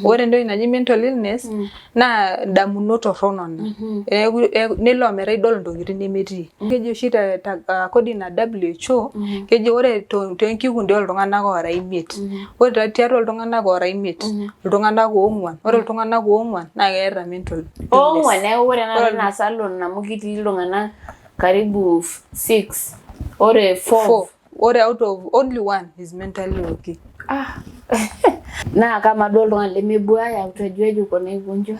Ore entoki naji mental illness naa indamunot torrok nena. Neeku nelo ometaa idol intokitin nemetii. Keji oshi te according na WHO, keji ore toonkikundi ooltung'anak oora imiet, ore tiatua iltung'anak oora imiet, iltung'anak oong'uan, ore iltung'anak oong'uan naa keeta mental illness. Oong'uan, neeku ore tenakata ina salon amu kitii iltung'anak karibu six, ore four. Ore out of only one is mentally okay. Ah. Naa kama duo oltung'ani lemebuaya utajuaje uko na ugonjwa?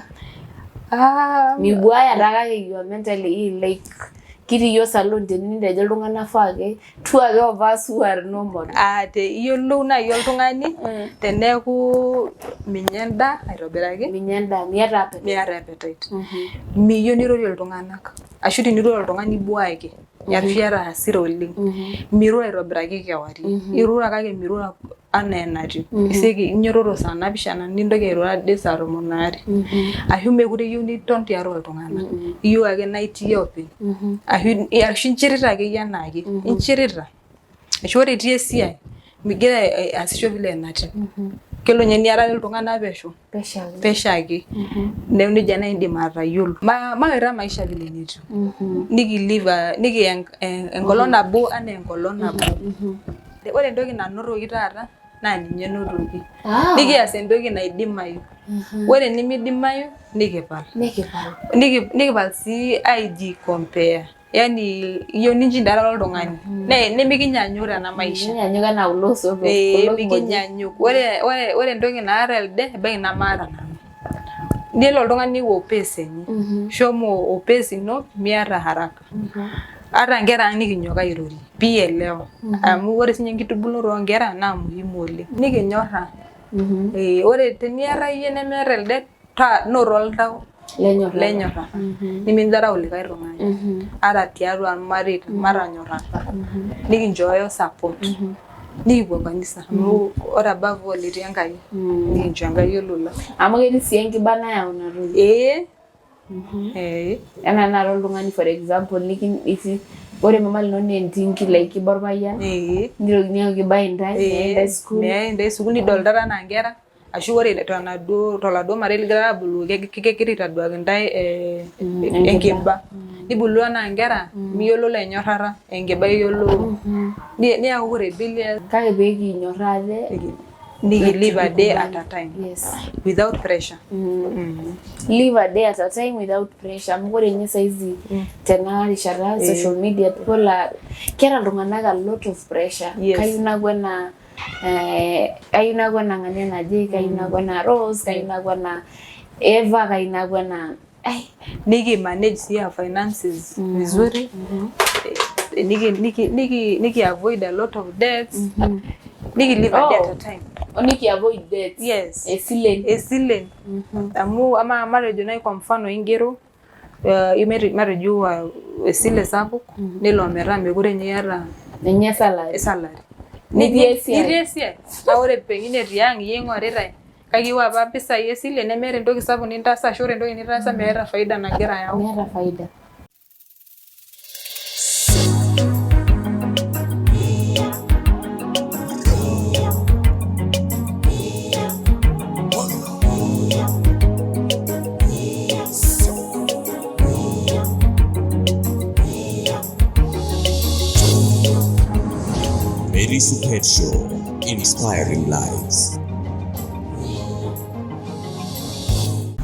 Ah, Mibuaya taa kake you are mentally ill, like kitii iyiook salon tene nitejo iltung'anak faa ake two ake of us who are normal. Ah, te iyiolou naaji oltung'ani teneeku minya endaa aitobiraki. Minya endaa, miata appetite. Miata appetite. Miyieu nirorie iltung'anak ashu tenirorie oltung'ani ibuaki. Ashu iyata hasira oleng. Mirura aitobiraki kewarie. Irura kake mirura anaa enatiu. Isioki inyototo saa napishana nintoki airura ade saa tomon aare. Ashu mekure iyieu niton tiatua iltung'anak. Iyieu ake naa itii openy. Ashu inchirita akeyie anaake. Inchirita. Ashu ore itii esiai migira aasisho vile enatiu. Kelo ninye niarare iltung'anak pesho. Pesho ake. Neeku nejia naaji indim atayiolo. Mawaita maisha vile enetiu. Niki live nikiya enkolong nabo anaa enkolong nabo. Ore entoki nanotoki taata naa ninye enotoki. Nikias entoki naidimayu. Ore enimidimayu nikipal. Nikipal sii aiji compare. Yaani iyieu ninchindana oltung'ani. Nemikinyanyuk tena maisha. Mikinyanyuk anaa kulo osotok. Mikinyanyuk. Ore entoki naata elde ebaiki nemaata nanu. Nelo oltung'ani o pace enye. Shomo o pace ino miata haraka. Ata nkera ang nikinyok airorie pielewa. Amu ore siininye enkitubulunoto oonkera naa muhimu oleng. Nikinyorra. Ore teniata iyie nemeeta elde noto oltau lenyorrata. Nimindarau likae tung'ani. Ata tiatua irmareita matonyorrata. Nikinchooyo support. Nikipuo kanisa amu ore above all etii Enkai. Nikincho Enkai olola. Amu ketii sii enkiba nayau ina toki. Ee. Anaa tenakata oltung'ani for example ore mama lino naa entinki like kiba orpayian. Nitokini aaku kiba intae, meyai intae sukuul. Meyai intae sukuul nidolitata anaa nkera. Ashu ore toladuo marei ligirara abulu kegira aitaduaki intae enkiba. Nibuluu anaa nkera miyiololo enyorrata, enkiba iyiolou. Niakuku rebellious. Kake pee kinyorraa ate. Niki live a day at a time. Yes. Without pressure. Live a day at a time without pressure. Amu ore ninye saizi tena rishata social media people are keeta iltung'anak a lot of pressure. Yes. Kayieu naku enaa kayieu naku enaa ng'ania naje, kayieu naku enaa Rose, kayieu naku enaa Eva, kayieu naku enaa ai. Niki manage sii our finances vizuri. Niki avoid a lot of debts. Niki live a day at a time. Niki avoid debts. Yes. Esilen. Esilen. Amu ama matejo nai kwa mfano ingero matejo esile sapuk nelo ometaa mekure ninye iyata Ninye salary. Salary. Nitii esiai. Nitii esiai. Naa ore pengine tiang iyie ing'oritae kake iwa apa mpisai esile nemeeta entoki sapuk nintaasa ashu ore entoki nitaasa meeta faida nagira ayau. Meeta faida. Mary Supet Show, inspiring lives.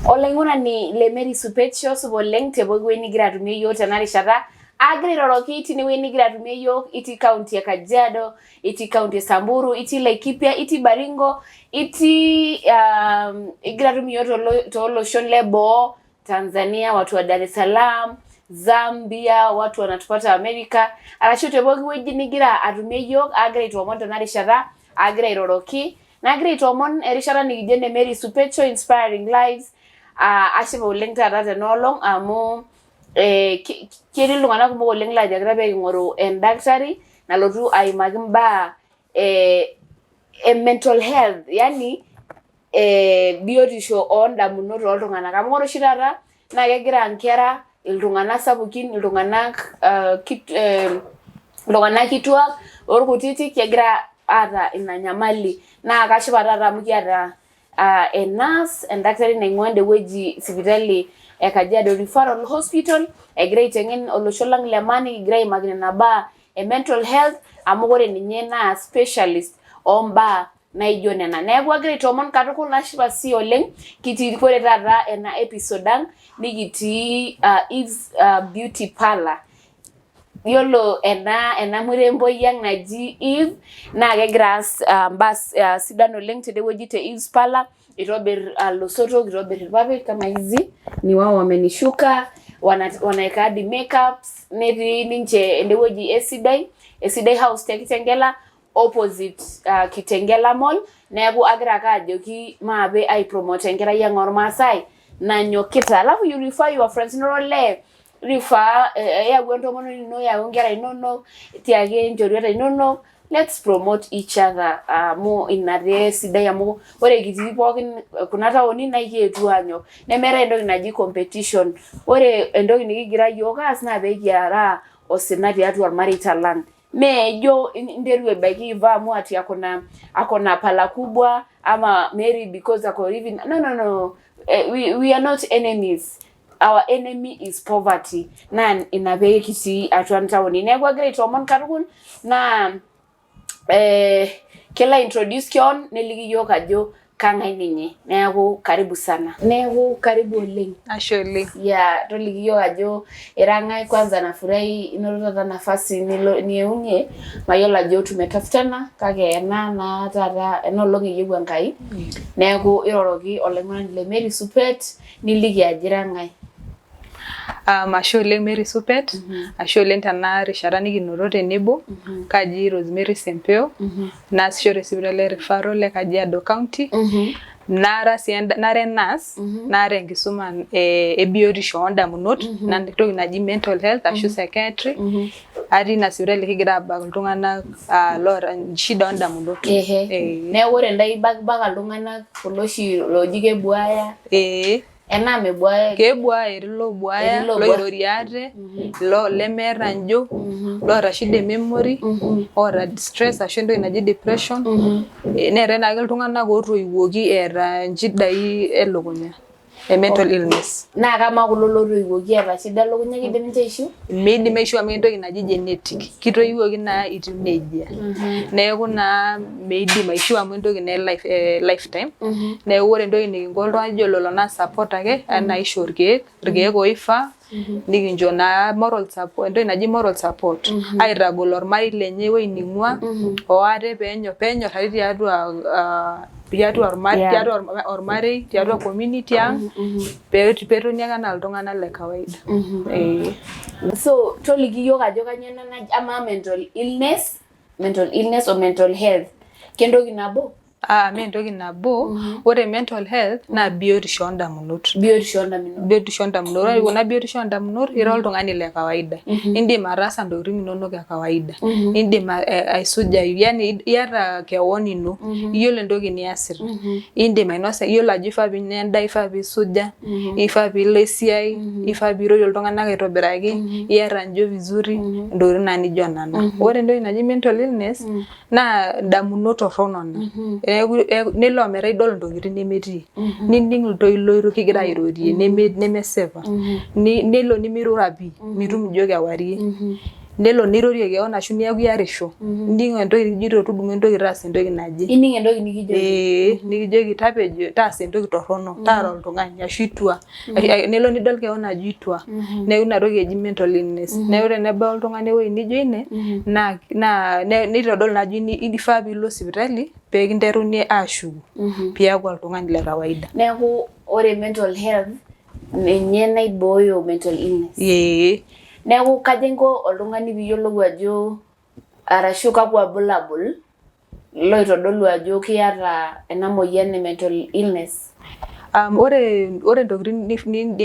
Olaing'urani le Mary Supet Show, supa oleng te pooki wueji nigira atumie iyiook tena rishata. Agira airoroki tine wueji nigira atumie iyiook, itii county e Kajiado, itii county e Samburu, itii Laikipia, itii Baringo, itii igira atum iyiook tooloshon le boo, Tanzania, watu wa Dar es Salaam, Zambia, watu wanatupata America, arashu te pooki wueji nigira atumie iyiook, agira aitoomon tena rishata, agira airoroki, nagira aitoomon erishata nikijo ene Mary Supet Show Inspiring Lives. Ashipa oleng taata tena olong amu ketii iltung'anak kumok oleng laatiakita pee king'oru endaktari nalotu aimaki imbaa e mental health, yani biotisho oondamunot ooltung'anak. Amu ore oshi taata naa kegira inkera, iltung'anak sapukin, iltung'anak kituak orkutitik kegira aata ina nyamali. Naa kashipa taata amu kiata A nurse, endakitari naing'ua ende wueji sipitali e Kajiado Referral Hospital, egira aiteng'en olosho lang le maa, nikigira aimaki nena baa e mental health amu ore ninye naa specialist ombaa naijo nena. Neeku agira aitoomon katukul, nashipa sii oleng. Kitii ore taata ena episode ang nikitii Eve's Beauty Parlour. Yiolo ena muremboi ang naji Eve naa kegira aas mbaa sidan oleng tene wueji te Eve's Parlour. Itobir losotok, itobir irpapit kama hizi ni wao wamenishuka, wanaeka hadi makeups. Netii ninche ende wueji esidai house te Kitengela, opposite Kitengela Mall. Neeku agira ake ajoki maape aipromote enkerai ang ormaasai nanyokita. Alafu you refer your friends, niro olee refer, eyau entomononi ino, yau inkera inonok, tiaki inchorueta inonok. Let's promote each other amu ina taa esidai, amu ore kitii pookin kuna taoni naa ikietuo anyok, nemeetae entoki naji competition. Ore entoki nikigira yiok aas naa pekiaraa osina tiatua irmareita lang. Mee ijo interu ebaiki Eva amu ati akona parlour kubwa, ama Mary because ako hivi. No, no, no. We are not enemies. Our enemy is poverty. Naa ina pee kitii atua ntaoni. Neeku agira aitoomon katukul naa kelo introduce keon, neliki yiok ajo kang'ae ninye. Neeku karibu sana, neeku karibu oleng. Ashe oleng. Ya, toliki yiok ajo ira ng'ae kwanza. Nafurahi inoto taata nafasi nilo nieunye. Mayiolo ajo tumetafutana, kake ena naa taata ena olong eyieu Enkai. Neeku iroroki olaing'urani le Mary Supet, niliki ajo ira ng'ae. Ashe oleng Mary Supet, ashe oleng tena rishata nikinoto tenebo. Kaji Rosemary Sempeo, naasisho te sipitali e referral e Kajiado County. Nara sii nara nurse, naata enkisuma e biotisho oondamunot, entoki naji mental health ashu psychiatry. Atii ina sipitali, kigira abak iltung'anak loota shida oondamunot. Neeku ore ntae ibakibaka iltung'anak kulo oshi looji kebuaya? Ee. Enaa mebuaya? Kebuaya, etii loobuaya, Etii loobuaya. Loirorie ate, lo lemeeta njo, loota shida e memory, oota stress ashu entoki naji depression. Neetae naake iltung'anak ootoiwuoki eeta nchidai elukunya, e mental illness. Naa kamaa kulo lotoiwuoki eeta shida elukunya, kidim ninche aishiu? Miidim aishiu amu entoki naji genetic. Kitoiwuoki naa etiu nejia. Neeku naa meidim aishiu amu entoki naa e lifetime. Neeku ore entoki nikinko oltung'ani lijo lelo naa support ake, anaa aisho irkeek oifaa, nikincho naa moral support, entoki naji moral support, aitagol ormarei lenye, ewuei ning'ua, o ate peenyorrari tiatua ormarei, tiatua ormarei, tiatua community ang, peetoni ake anaa iltung'anak le kawaida. Ee. So toliki yiok ajo kanyoo ena naji, amaa mental illness o mental health kentoki nabo? Ah, mee entoki nabo. Ore mental health naa biotisho oondamunot. Biotisho oondamunot. Biotisho oondamunot. Ore kuna biotisho oondamunot, ira oltung'ani le kawaida. Indim ataasa ntokitin inonok e kawaida. Indim aisujayu, yani iyata kewon ino. Iyiolo entoki niasita. Indim ainosa, iyiolo ajo ifaa piinya endaa, ifaa piisuja, ifaa piilo esiai, ifaa piirorie iltung'anak aitobiraki, iyata njo vizuri, ntokitin naa nijo nena. Ore entoki naji mental illness naa indamunot torrono nena. Neeku nelo ometaa idol intokitin nemetii. Nining iltoilo kigira airorie nemesipa. Nelo nimirura pii, mitum ijo kewarie. Nelo nirorie kewon ashu niaku iyarisho. Nining entoki nikijito tudumu entoki taasa entoki naje. Ining entoki nikijoki? Ee, nikijoki tapejo, taasa entoki torrono, taara oltung'ani ashu itua. Nelo nidol kewon ajo itua. Neeku ina toki eji mental illness. Neeku tenebau oltung'ani ewueji nijo ine, naa nitodolu naa ajo ifaa piilo sipitali pee kinteruni ashuku piaku oltung'ani le kawaida. Neeku ore mental health ninye naibooyo mental illness? Ee. Neeku kaja inko oltung'ani piiyiolou ajo, arashu kakwa bulabul loitodolu ajo kiyata ena moyian e mental illness? Ore ntokitin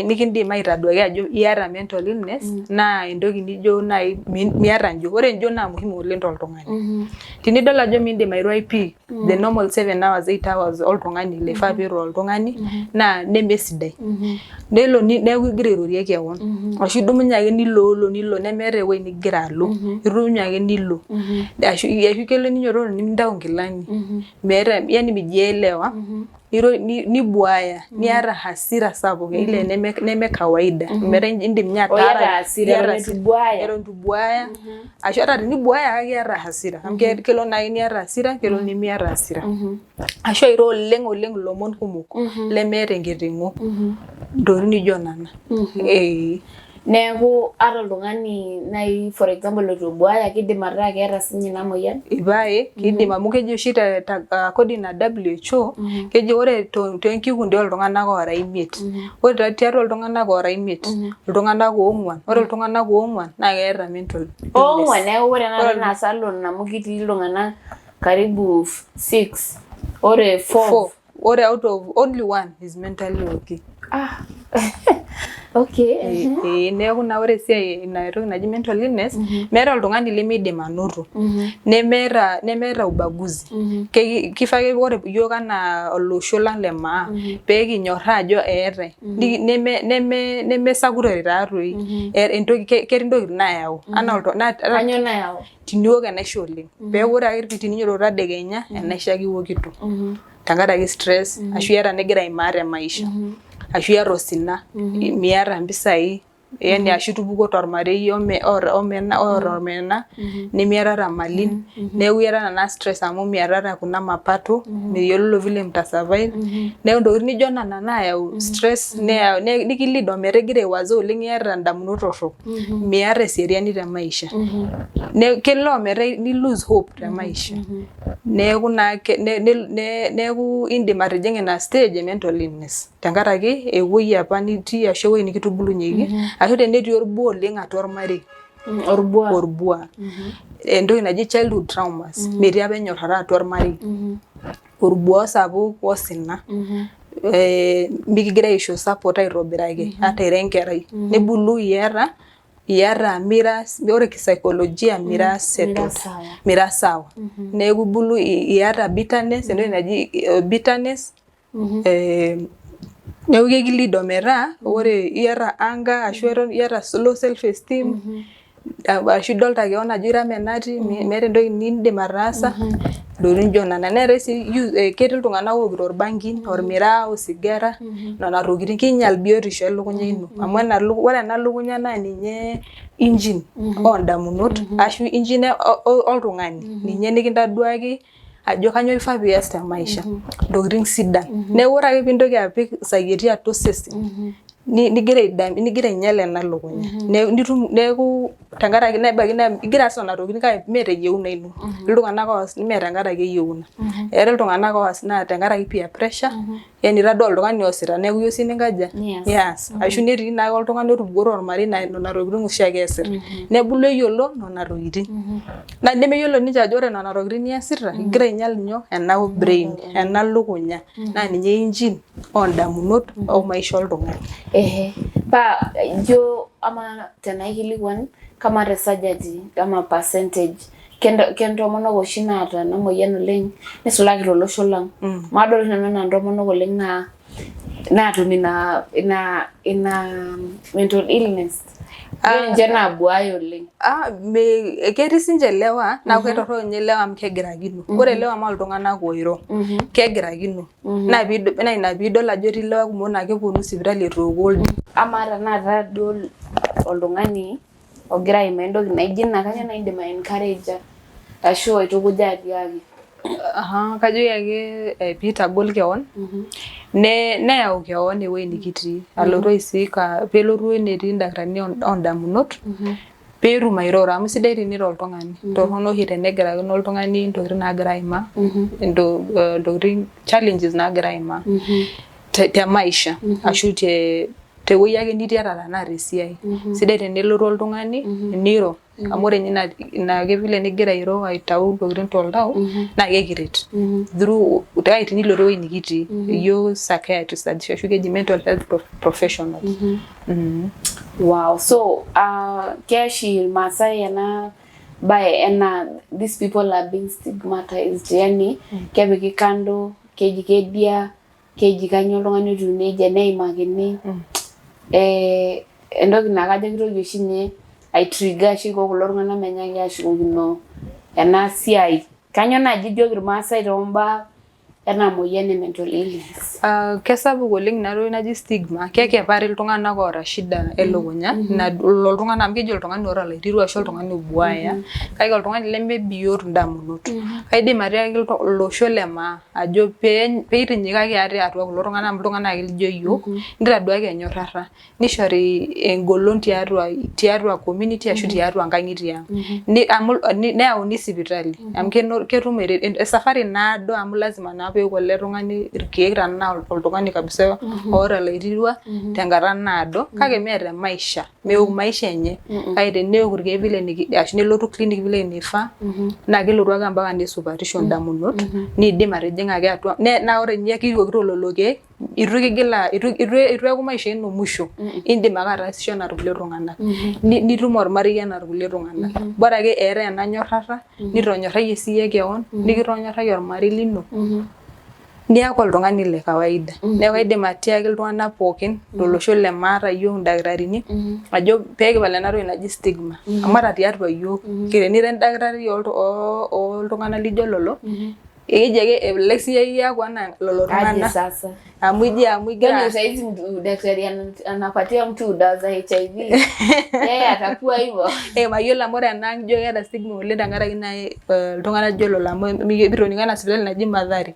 nikindim aitaduaki ajo iyata mental illness naa entoki nijo nai miata njo. Ore njo naa muhimu oleng toltung'ani. Tinidol ajo miindim airurai pii the normal 7 hours, 8 hours oltung'ani loifaa piirura oltung'ani naa nemesidai. Nelo neeku igira airorie kewon ashu idumunye ake niloolo nilo nemeeta ewueji nigira alo, idumunye ake nilo, ashu kelo ninyototo nintau inkilani, meeta yani mijielewa. Nibuaya, niata hasira sapuk ile neme kawaida, metaa indim ninye O iyata ataara. hasira eton eitu ibuaya. Eton eitu ibuaya, ashu ata tenibuaya kake iyata hasira, amu kelo naai niata hasira, kelo nimiata hasira, ashu airo oleng oleng ilomon kumok lemeeta enkiting'o, ntokitin nijo nena, ee. Neeku ata oltung'ani nai, for example, oitu ebuaya, kidim ataa keeta sinye ina moyian? Ipae, kidim, amu keji oshi according na WHO, keji ore tonkikundi oltung'anak oora 5, ore tiatua iltung'anak oora 5, iltung'anak oong'uan, ore iltung'anak oong'uan naa keeta mental illness. Oong'uan? Neeku ore ena ina salon, amu kitii iltung'anak karibu six, ore four. Four. Ore out of only one is mentally okay. Ah, okay. Eh, neeku naa ore esiai ina toki naji mental illness, meeta oltung'ani lemidim anoto, nemeeta ubaguzi. Kifaa ake ore iyiok anaa olosho lang le maa pee kinyorraa ajo eetae. Nemesakutore taatoi entoki. Ketii intokitin naayau anaa Kanyoo nayau? Tiniwok enaisho oleng, peeku ore ake teninyiototo tadekenya, enaisho ake iwokito tenkaraki stress, ashu iyata nigira aimaa te maisha, ashu iyata osina, miata mpisai, yani ashu itupukuo tormarei omena oota omena, nemiatata malin, neeku iyatata naa stress amu miatata kuna mapato, miyiololo vile mtasurvive. Neeku ntokitin nijo nena nayau stress, neyau nikilead ometaa igira aiwaza oleng, iyata indamunot torrok, miata eseriani te maisha. Kelo ometaa ni lose hope te maisha. Neeku naa neeku indim atijing'a ina stage e mental illness tenkaraki ewueji apa nitii ashu ewueji nikitubulunyieki, ashu tenetii orbuaa oleng atua ormarei. Orbuaa. Orbuaa, entoki naji childhood traumas, metii apa enyorrata atua ormarei, orbuaa sapuk osina, mikigirai aisho support aitobiraki ata ira enkerai, nebulu iyata mira, ore kisaikolojia mira settled, sawa. Mira sawa. Neeku ibulu iyata bitterness, entoki naji bitterness. Neeku ekilead ometaa ore iyata anger, ashu eton iyata low self esteem, ashu idolta kewon ajo ira menati, meeta entoki nindim ataasa, ntokitin nijo nena. Neetae sii ketii iltung'anak ookito irbankin, ormiraa, osigara, nena tokitin kiinyial biotisho elukunya ino, amu ore ena lukunya naa ninye engine oondamunot ashu engine oltung'ani, ninye nikintaduaki ajo kanyoo ifaa pias te maisha, ntokitin sidan. Neeku ore ake piintoki apik isayieti atua osesen, nigira ainyial ena lukunya. Nitum neeku tenkaraki nebaiki naa igira aas nena tokitin kake mee teyieuna ino. Iltung'anak oas mee tenkaraki eyieuna. Eetae iltung'anak oas naa tenkaraki peer pressure, yani itadua oltung'ani oosita neeku iyieu sii ninkaja? Nias. Nias. Ashu netii naake oltung'ani otupukuo tormarei naa nena tokitin oshiake eesita. Nebulu eyiolo nena tokitin. Naa nemeyiolo ninche ajo ore nena tokitin niasita, igira ainyial nyoo? Ena brain, ena lukunya naa ninye engine oondamunot o maisha oltung'ani. Ehe. Pa ijo ama tenaikilikuan kama te sajati kama percentage kentomonok oshi naata ena moyian oleng, nisulaki tolosho lang? Madol oshi nanu enaa intomonok oleng naa naatum ina mental illness. Ijo ninche naabuaya oleng. Ah, ketii sinche ilewa naa ketorrok ninye ilewa amu kegirakino. Ore ilewa maa iltung'anak oiro, kegirakino. Naa ina piidol ajo etii ilewa kumok naa keponu sipitali etooko. Amaa tenakata duo oltung'ani ogira aimaa entoki naijo ina, kanyoo naa indim aencourage ashu aitukuja atiaki? Aha, kajoki ake piitagol kewon, neyau kewon ewueji nikitii, alotu aiseek, peelotu enetii ildakitarini oondamunot peetum airoro, amu sidai teniro oltung'ani. Torrono oshi tenegirakino oltung'ani intokitin naagira aimaa, intokitin challenges naagira aimaa te maisha ashu te tewueji ake nitii ata tenaa tesiai. Sidai tenelotu oltung'ani niro, amu ore ninye ina ake vile nigira airo aitau intokitin toltau naa kekiret through kake tenilotu ewueji nikitii iyiok psychiatrists ashu keji mental health professionals. Wow. So, keya oshi Irmaasai ena bae ena these people are being stigmatized, yani kepiki kando, keji kedia, keji kanyoo oltung'ani otiu nejia, neimakini. Entoki naa kajo kitoki oshi ninye aitrigger ashu aiko kulo tung'anak menyaaki ashukokino ena siai. Kanyoo naaji ijoki Irmaasai tombaa ena moyian e mental illness? Kesapuk oleng ina toki naji stigma. Kekepari iltung'anak oota shida elukunya, ina lelo tung'anak amu keji oltung'ani oota oloirirua ashu oltung'ani obuaya, kake oltung'ani lemebiot indamunot. Kaidim atiaki olosho le maa ajo pee peitinyikaki ate atua kulo tung'anak amu iltung'anak ake lijo iyiook, nitaduaki enyorrata. Nishori engolon tiatua tiatua community ashu tiatua nkang'itie ang. Amu neyauni sipitali amu ketum esafari naado amu lazima naa peewok ele tung'ani irkeek tenaa oltung'ani kabisa oota oloirirua tenkata naado kake mee te maisha, meok maisha enye. Kake teneok irkeek vile ashu nelotu clinic vile enifaa naa kelotu ake mpaka nesupatisho indamunot niidim atijing'a ake atua naa ore ninye kiwokito lelo keek itu kigila itu itu itu eeku maisha ino musho. Indim ake ataasisho anaa irkulie tung'anak. Nitum ormarei anaa irkulie tung'anak. Bora ake eetae ena nyorrata, nitonyorrayie siiyie kewon, nikitonyorrayie ormarei lino, niaku oltung'ani le kawaida. Neeku kaidim atiaki iltung'anak pookin tolosho le maa ata iyiook ildakitarini ajo pee kipal ena toki naji stigma. Amu ata tiatua iyiook, tenira endakitari ooltung'anak lijo lelo, ekeji ake elelek siyie iyaku anaa lelo Aje tung'anak sasa? Amu iji amu igira Kwani saizi daktari anapatia mtu dawa za HIV, yeye atakuwa hivyo? Eh, mayiolo amu ore ena ijo keeta stigma oleng tenkaraki nai iltung'anak lijo lelo amu mitoningo ena sipitali naji Mathari.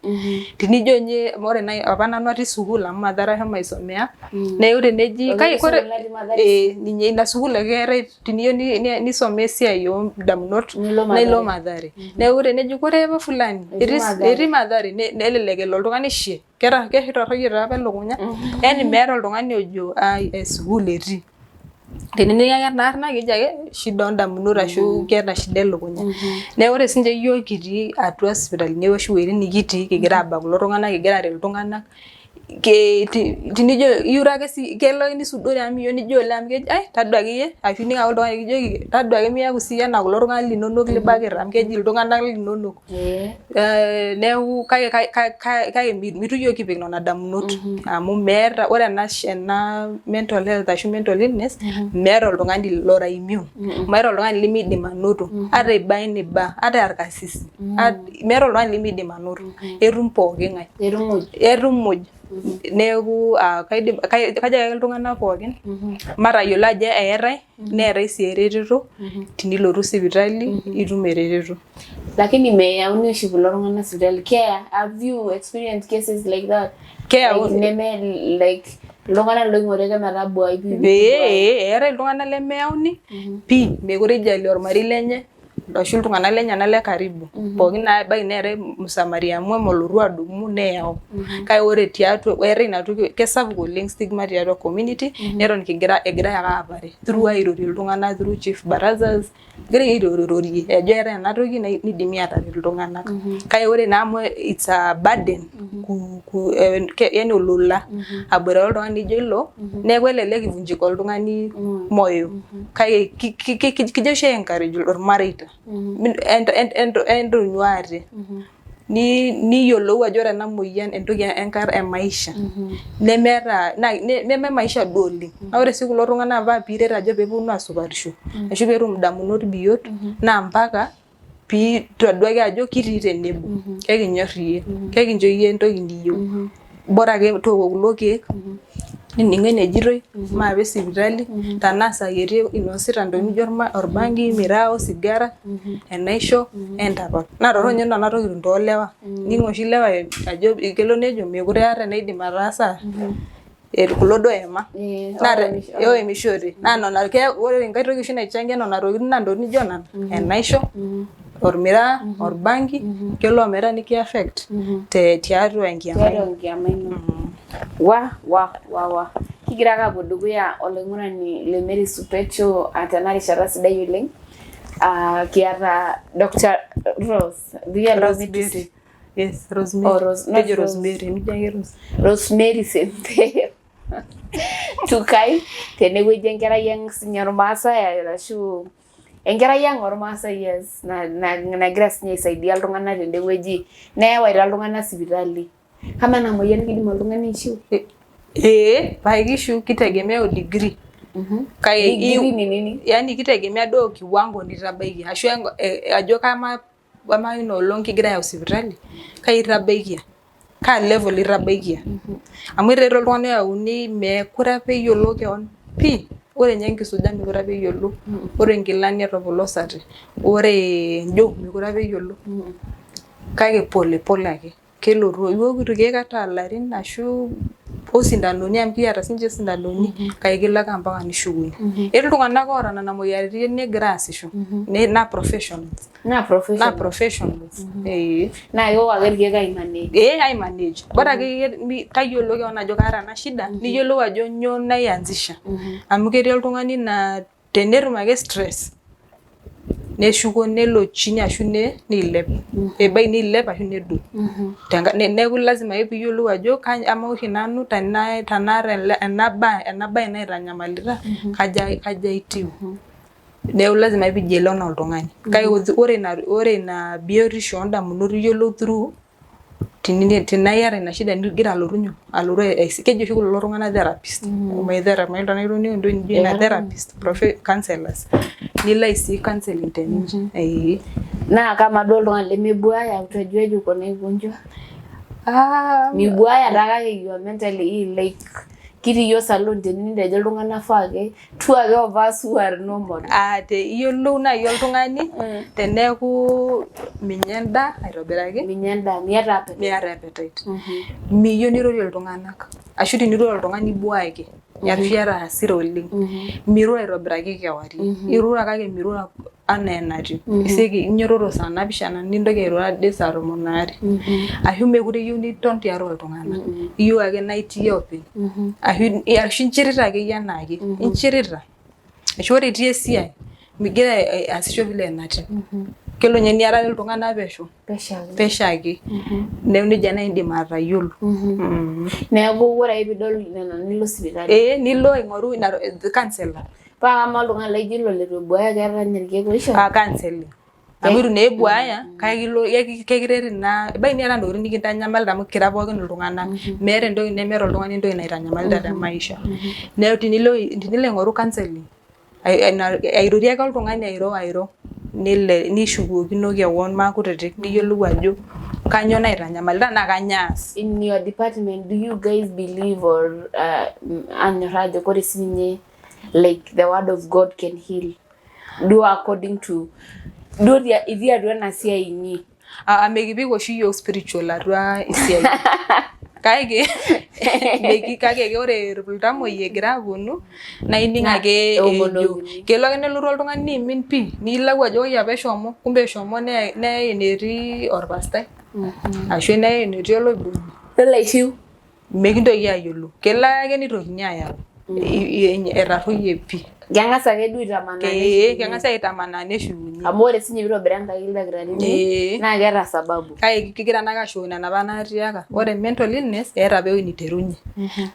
Tenijo ninye ore nai apa nanu atii sukuul amu Mathari ashomo aisomea, neeku teneji Oliki kai kore sukuul natii Mathari? Eh, ninye ina sukuul ake eetae teniyieu nisomea esiai oondamunot Nilo naa ilo Mathari. Mathari. Neeku teneji kore apa fulani Etii Mathari. Etii Mathari nelelek elo oltung'ani shie keeta ketorroyie taa apa elukunya, yani meeta oltung'ani ojo ai sukuul etii. Tenening ake ena arna keji ake shida oondamunot ashu keeta shida elukunya. Neeku ore sinche iyiook kitii atua sipitalini ashu iwuejitin nikitii kigira abak kulo tung'anak kigira aret iltung'anak, tenijo iure ake sii kelo ake nisudori amu miyieu nijo oleng amu keji ai tadua akeyie ashu ining ake oltung'ani likijoki tadua ake miaku siiyie enaa kulo tung'anak linonok libakita amu keji iltung'anak linonok. Neeku kake kake mitu iyiook kipik nena damunot amu meeta ore ena ena mental health ashu mental illness meeta oltung'ani lora immune, meeta oltung'ani lemiidim anoto ata iba eniba ata aa irkarsisi, meeta oltung'ani lemiidim anoto, etum pooki ng'ae. Etum muj. Etum muj. Neeku kaidim kajoki ake iltung'anak pookin matayiolo ajo eetae neetae sii eretoto tenilotu sipitali itum eretoto. Lakini meyauni oshi kulo tung'anak sipitali. Care, have you experienced cases like that? Keyauni. Like, neme like iltung'anak loing'ori ake metabuai pii. Ee, eetae iltung'anak lemeyauni pii, mekure eijalie ormarei lenye ashu iltung'anak lenyenak le karibu pookin naa ebaiki neetae msamaria mwema olotu adumu neyau. Kake ore tiatua eetae ina toki kesapuk oleng stigma tiatua community neton kigira egirae ake aapare through airorie iltung'anak through chief barazas egirae airorirorie ajo eetae ena toki nidimi ataret iltung'anak. Kake ore naa amu it's a burden yani olola aboitare oltung'ani lijo ilo neeku elelek ivunjika oltung'ani moyo. Kake kijo oshi encourage irmareita entonyua ate niyiolou ajo ore ena moyian entoki e maisha nemeeta neme maisha duo oleng. Naa ore sii kulo tung'anak paa piiret ajo peeponu asupatisho ashu peetum indamunot biot naa mpaka piitoduaki ajo kitii tenebo, ekinyorr iyie, ekincho iyie entoki niyieu. Bora ake tooko kulo keek, nining'u enejitoi, maape sipitali, tenaa saai etii inosita ntokitin nijo orbangi, miraa, osigara, enaisho, entapal. Naa torrono ninye nena tokitin toolewa, ining oshi ilewa ajo kelo nejo meekure aata enaidim ataasa kulo duo oema naa oemishote naa nena ore enkae toki oshi naichangia nena tokitin naa ntokitin nijo nena enaisho, ormiraa, orbangi, kelo ometaa niki affect tiatua enkiama ino. Tiatua enkiama ino. Wa wa wa wa kigira ake apuo dukuya oloing'urani le Mary Supecho tena rishata sidai oleng. Kiata Dr. Rose. Do you allow me to say? Yes, Rosemary. Oh, Rose, not Kejo Rose. Rosemary, nijo ake Rose. Rosemary Sempeyo. Tukai tenewueji enkerai ang sinye ormaasai arashu enkerai ang ormaasai, yes, nagira sinye aisaidia iltung'anak tendewueji newaita iltung'anak sipitali. Kama ena moyian kidim oltung'ani aishiu? Ee, pae kishu kitegemea o degree. Kake Degree ni nini? Yani kitegemea duo kiwango nitabaikia ashu ajo kama ina olong kigira ayau sipitali kai itabaikia. Kaa level itabaikia. Amu etii oltung'ani oyauni meekure apa eyiolo keon pii. Ore ninye enkisuja meekure apa eyiolo. Ore nkilani etopolosate. Ore njo meekure apa eyiolo. Kake pole pole ake. Kelotu iwok irkeek ata ilarin ashu osindanoni amu kiata sininche isindanoni kake kelo ake mpaka nishukunye. Etii iltung'anak oota nena moyiaritin negira aasisho naa professionals. Naa professional. Naa professionals. Ee. Naa kewok ake irkeek aimanage. Ee aimanage. Bora akeyie tayiolo kewon ajo kaata ena shida niyiolou ajo nyoo naianzisha. Amu ketii oltung'ani naa tenetum ake stress neshuko nelo chini ashu neilep. Ebaiki neilep ashu nedou. Neeku lazima ake piiyiolou ajo amaa oshi nanu tenaata ena bae naitanyamalita kaja aitiu. Neeku lazima ake piijielewa oltung'ani. Kake ore ina biotisho oondamunot iyiolou through tenaa iyata ina shida nigira alotu nyoo alotu keji oshi kulo tung'anak therapist. Mayiolo tenaa itoning'o entoki nijo ina therapist, counselors. Nilo ai seek counselling teninche. Ee. Naa kama duo oltung'ani lemebuaya utajuaje uko na hii ugonjwa? Mibuaya taa kake you are mentally ill like kitii iyiook salon tene nitejo iltung'anak faa ake two ake of us who are normal. Iyiolou naaji oltung'ani teneeku minya endaa aitobiraki. Minya endaa, miata appetite. Miata appetite. Miyieu nirorie iltung'anak ashu tenirorie oltung'ani ibuaki ashu iyata hasira oleng. Mirura aitobiraki kewarie. Irura kake mirura anaa enatiu. Isioki inyototo saa napishana nintoki airura ade saa tomon aare. Ashu meekure iyieu niton tiatua iltung'anak. Iyieu ake naa itii openy. Ashu inchirita akeyie anaake. Inchirita. Ashu ore itii esiai migira aasisho vile enatiu. Kelo ninye niarare iltung'anak pesho. Pesho ake. Neeku nejia naaji indim atayiolo. Neeku ore ake piidol nena nilo sipitali. Ee nilo aing'oru ina counselor. Paa kamaa oltung'ani laijo ilo leitu ebuaya keeta ninye irkeek oishoru? Counselling. Amu eitu naa ebuaya kake kekiret ina ebaiki niata ntokitin nikintanyamalita amu kira pookin iltung'anak. Meeta entoki nemeeta oltung'ani entoki naitanyamalita te maisha. Neeku tinilo aing'oru counselling airorie ake oltung'ani airo airo nishukokino kewon maakutitik niyiolou ajo kanyoo naitanyamalita naa kanyoo aas. In your department do you guys believe or anyorraa ajo kore sininye like the word of God can heal duo according to duo itii atua ena siai inyi? Mekipik oshi iyiook spiritual atua esiai kake kake ore iltamoyia egira aponu naa ining ake ejo kelo ake nelotu oltung'ani niimin pii nilau ajo kai apa eshomo kumbe eshomo neyai enetii orpastai ashu neyai enetii oloiboni nelo aishiu mikintoki ayiolou kelo ake nitokini ayau etarruoyie pii. Keng'as ake duo aitamanaa neshukunye. Keng'as aitamanaa neshukunye. Amu ore sinye piitobira Enkai ildakitarini naa keeta sababu. Kake kigira naake ashuko nena apa naatiaka. Ore mental illness eeta apa ewueji niterunye.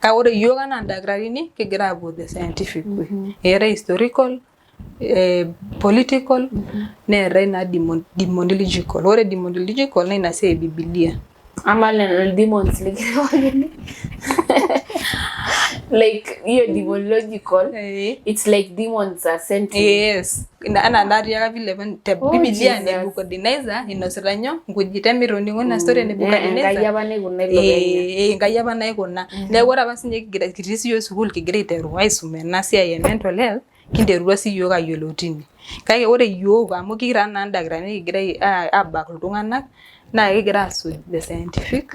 Kake ore iyiok anaa ildakitarini kigira aapuo the scientific way. Eetae historical, political neetae naa demonological. Ore demonological naa ina siai e bibilia. Ama lelo demons likiriwakini like hiyo demonological it's like demons are sent to you. Yes. Anaa natiaka vile te Oh, bibilia Jesus. Nebuchadnezzar inosita nyoo nkujit emitoning'o ina story e Nebuchadnezzar. Enkai apa naikuna ilo kenya. Enkai apa naikuna. Neeku ore apa sinye kigira kitii siyiok sukuul kigira aiteru aisuma ena siai e mental health kinterua siyiok ayiolou tine. Kake ore iyiok amu kira naa ildakitarini kigira abak iltung'anak naa kigira asuj the scientific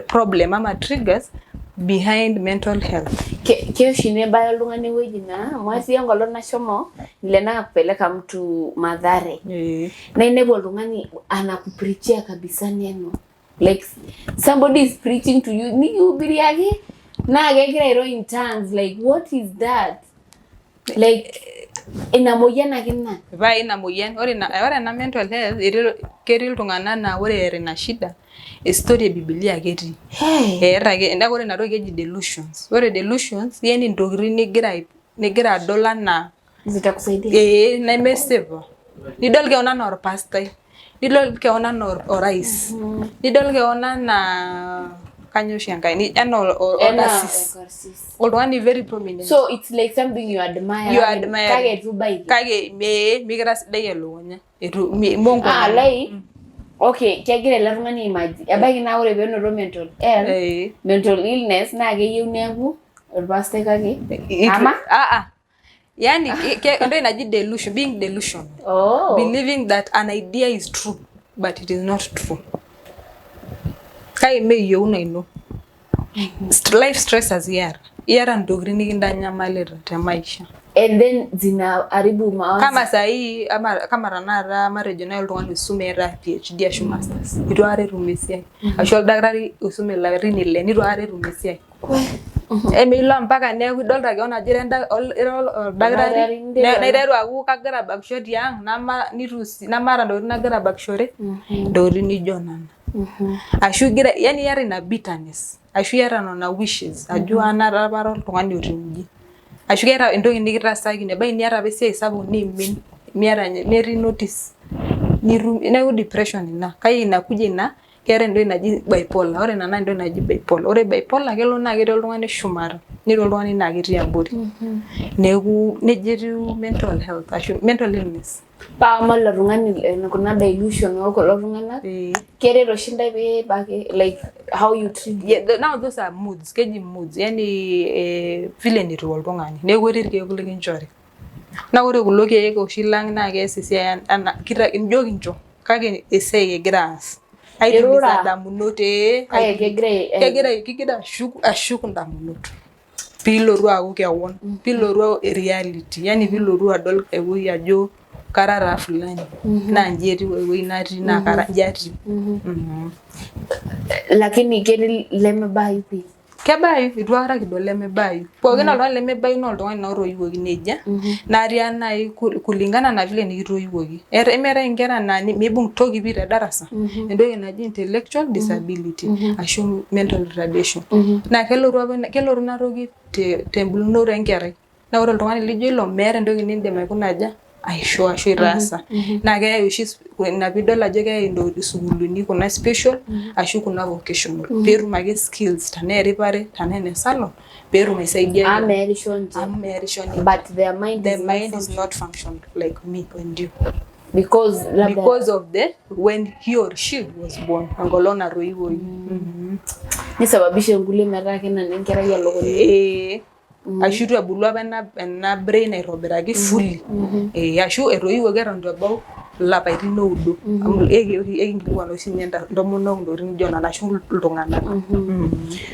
problem ama triggers behind mental health. Keya oshi nebaya oltung'ani ewueji naa amu atii enkolong nashomo vile nakupeleka mtu Mathare. Na inepu oltung'ani anakupreachia kabisa neno. Like somebody is preaching to you nikihubiriaki naa kegira airo in tongues like what is that? Like ina moyian ake ina. Paa ina moyian ore ina ore ena mental health ketii iltung'anak naa ore eeta ina shida story e bibilia ake etii. Eeta ake neeku ore ina toki keji delusions. Ore delusions yani intokitin nigira adol anaa Zitakusaidia. Ee nemesipa. Nidol keon anaa orpastai, nidol keon anaa orais, nidol keon anaa kanyoo oshi enkae anaa orkasis. Oltung'ani very prominent. So it's like something you admire. You admire. Kake eitu ibaiki. Kake mikira sidai elukunya. Eitu mongo. Like Okay, kegira ele tung'ani imagine. Ebaiki naa ore peenoto mental health, mental illness naa keyieu neeku orpastai kake ama Ah ah. Yani entoki naji delusion, being delusion. Believing that an idea is true but it is not true. Kake mee eyieuna ino. Life stressors iyata. Iyata ntokitin nikintanyamalita te maisha. And then zinaharibu mawazo. Kama sahii ama kama tanakata matejo naaji oltung'ani oisume eeta PhD ashu masters itu aikata etum esiai, ashu oldakitari oisume ilarin ile nitu aikata etum esiai, emilo mpaka neeku idolta kewon ajo ira oldakitari naiteru aaku kagira abakisho tiang nitu namaata ntokitin nagira abakishore, ntokitin nijo nena, ashu igira yani iyata ina bitterness ashu iyata nena wishes ajo anaata apa oltung'ani otiu inji, ashu keeta entoki nikitasakine, ebaiki niata apa esiai sapuk niimin miata metii notice nitum, neeku depression ina. Kake inakuja ina keetae entoki naji bipolar. Ore ina naa entoki naji bipolar. Ore bipolar kelo naa ketii oltung'ani shumata netii oltung'ani naa ketii abori. Neeku nejia etiu mental health ashu mental illness. Paa ama ilo tung'ani kuna dilution oo kulo tung'anak keret oshi intae pee ebaki like how you treat? Yeah, now those are moods, keji moods, yani vile netiu oltung'ani. Neeku etii irkeek likinchori. Naa ore kulo keek oshi lang naa kees esiai ana ijo kincho kake esiai egira aas. Aituliza ndamunot kegira kegira ashuk ndamunot. Piilotu aaku kewon, piilotu reality, yani piilotu adol ewueji ajo kara taa fulani naa inji etiu ewueji natii naa kara inji atiu. Lakini ketii lemebayu pii? Kebayu, itu aikata kidol lemebayu. Pookin oltung'ani lemebayu naa oltung'ani naa otoiwuoki nejia, natii nai kulingana na vile nikitoiwuoki. Emeetae inkera naa miibung toki pii te darasa, entoki naji intellectual disability ashu mental retardation. Naa kelotu apa kelotu ina toki tembulunoto enkerai. Naa ore oltung'ani lijo ilo meeta entoki nindim aikuna aja aisho ashu aitaasa. Naa keyai oshi ina piidol ajo keyai isukuulini kuna special ashu kuna vocational peetum ake skills, tenaa eripare tenaa ene salon, peetum aisaidia. Amu meerisho ninche. Amu meerisho ninche. But their mind the is not mind is not function like me and you. Because labda Because of the when he or she was born, enkolong natoiwuoki. Nisababisha nkulie metaa kenana enkerai elukunya. Ee, ashu itu ebulu apa ena brain aitobiraki fully, ashu etoiwuoki eton itu ebau ilapaitin oudo, amu ekinkilikuan oshi ninye intomonok intokitin nijo nena ashu iltung'anak.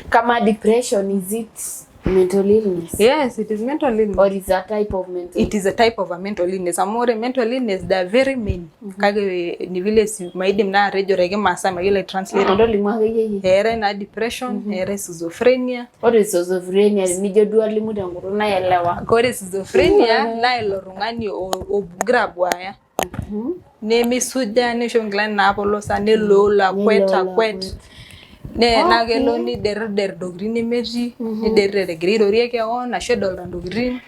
Kama depression, is it mental illness? Yes, it is mental illness. Or is a type of mental? It is a type of a mental illness, amu ore mental illness there are very many, kake ni vile si maidim naa atejo tekimaasai, mayiolo aitranslate. Tolimu akeyie yie. Eetae naa depression, eetae schizophrenia. Ore schizophrenia nijo duo alimu tenkutuk naelewa. Ore schizophrenia naa ilo tung'ani ogira abuaya nemisuja, nishop inkilani naapolosa, neloolo akwet akwet, naa kelo niderder intokitin nemetii, niderder egira airorie kewon ashu edolta ntokitin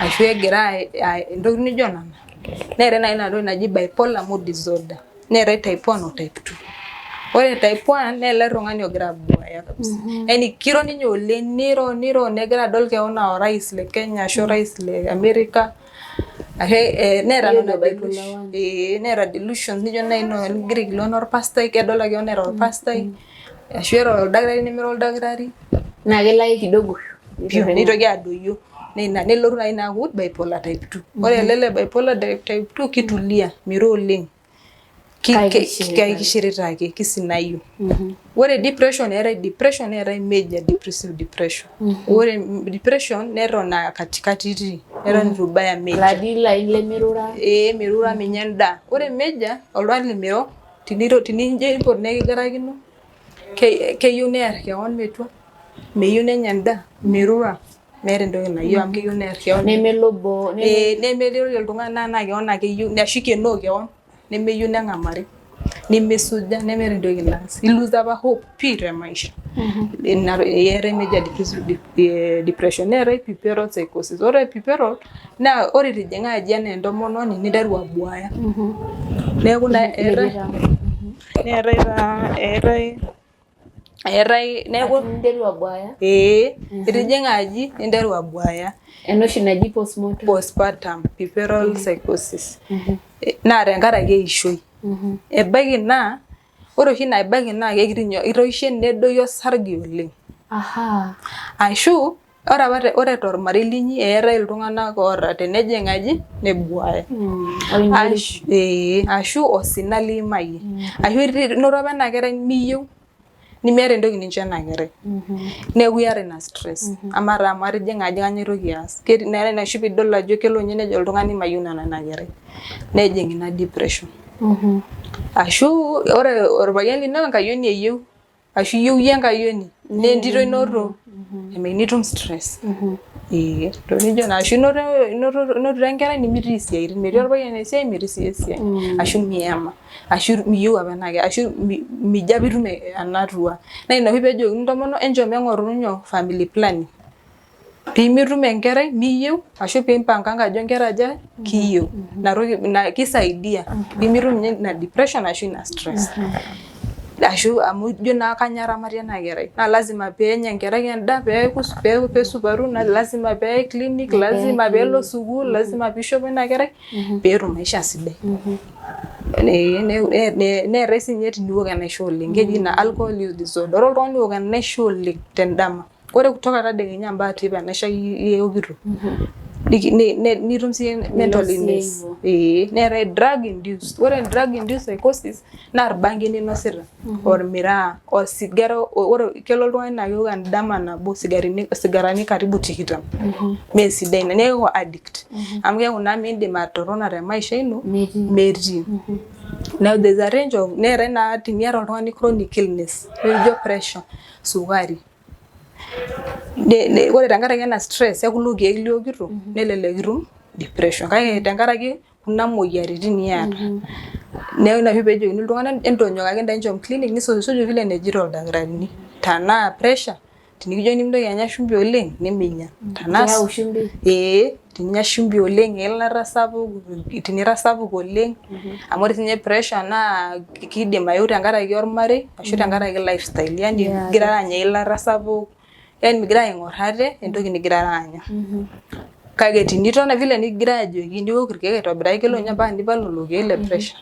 ashu egira intokitin nijo nena. Neetae naaji ina toki naji bipolar mood disorder, neetae type 1 o type 2. Ore type 1 naa ele tung'ani ogira abuaya kabisa, yani kiro ninye oleng, niro niro negira adol kewon aa orais le Kenya ashu orais le America ashu neeta Hiyo nena ndio bipolar one. Neeta delusions nijo naaji nigira aikilikuan orpastai, kedol ake kewon era orpastai ashu era oldakitari nemira oldakitari. Naa kelo ake kidogo. Pio nitoki adoyio. Neina nelotu naaji ina aaku bipolar type 2. Ore ele le bipolar type 2 kitulia, miro oleng. Kake kishirita Kake kishirita ake, kisinayio. Ore depression, eetae depression, neetae major depressive depression. Ore depression neton aa katikati itii, eton itu ibaya major. Ladi lain lemirura. Ee, mirura, minya endaa. Ore major, oltung'ani lemiro tiniro tinijo impot nekigarakino, keyieu neer kewon metua, meyieu nenya endaa, mirura, meeta entoki nayieu amu keyieu neer kewon. Nemelo boo. Ee, nemeirorie iltung'anak naa kewon ake eyieu ashu ikenoo kewon, nemeyieu neng'amari, nemisuja, nemeeta entoki naas, ilusa apa hope pii te maisha. Ina eetae major depressive depression, neetae puerperal psychosis. Ore puerperal naa ore itijing'a aji enaa entomononi ninteru abuaya. Neeku naa eetae neetae taa eetae neeku Ninteru abuaya. Ee, itijing'a aji ninteru abuaya. Ena oshi naji postmortem. Postpartum puerperal psychosis. Naa tenkaraki eishoi. Ebaiki naa Ore oshi ina ebaiki naa kekitinyo itoishe nedoyio osarge oleng. Aha. Ashu ore apa ore tormarei linyi eetae iltung'anak oota tenejing aji nebuaya. Ashu, ashu osina liimayie. Ashu inoto apa ena kerai miyieu nimiata entoki nincho ena kerai. Neeku iyata ina stress. Amaa taa amu atijing'a aji kanyoo aitoki aas. Neetae ina oshi piidol ajo kelo ninye nejo oltung'ani mayieu nanu ena kerai. Nejing ina depression. Ashu ore orpayian lino enkayioni eyieu ashu iyieu iyie enkayioni naa entito inoto nitum stress. Ee ntokitin nijo nena ashu inotito enkerai nimitii isiaitin metii orpayian esiai metii sii esiai ashu miyama ashu miyieu apa ena kerai ashu mijo apa itum ena tua. Naa ina oshi peejokini intomonok enchom eng'oru nyoo family planning pimitum enkerai niyieu ashu pimpanganga ajo inkera aja kiyieu. Ina toki ina kisaidia pimitum ninye ina depression ashu ina stress. Ashu amu ijo naa kanyoo aramatie ena kerai naa lazima peenya enkerai endaa peeku pesupatu naa lazima peyai clinic, lazima peelo sukuul, lazima piishopo ina kerai peetum maisha sidai. Neetae siininye teniwok enaisho oleng, keji ina alcohol use disorder. Ore oltung'ani owok enaisho oleng tendama ore kutoka tadekenya mpaka teipa enaisho akeyie iwokito nitum siyie mental illness. Neetae drug induced. Ore drug induced psychosis naa irbangin inosita, ormiraa, osigara. Ore kelo oltung'ani naa kewok endama nabo isigarani karibu tikitam. Mee sidai ina neeku addict. Amu keeku naa miindim atotona te maisha ino metii. Neeku there is a range of neetae naa teniata oltung'ani chronic illness nijo pressure, sukari. Ore tenkaraki ena stress ekulo keek liwokito nelelek itum depression. Kake tenkaraki kuna moyiaritin niata. Neeku ina oshi peejokini iltung'anak entonyok ake ntae enchom clinic nisujusuju vile enejito ildakitarini. Tenaa pressure tinikijokini mintoki anya shumbi oleng niminya. Tenaa Keyau shumbi? Ee teninya shumbi oleng eilata sapuk tinira sapuk oleng amu ore siininye pressure naa kidim ayeu tenkaraki ormarei ashu tenkaraki lifestyle yani igirara anya eilata sapuk yani migira aing'or ate entoki nigirara anya. Kake tiniton vile nikigirai ajoki niwok irkeek aitobiraki kelo ninye mpaka nipal lelo keek le pressure.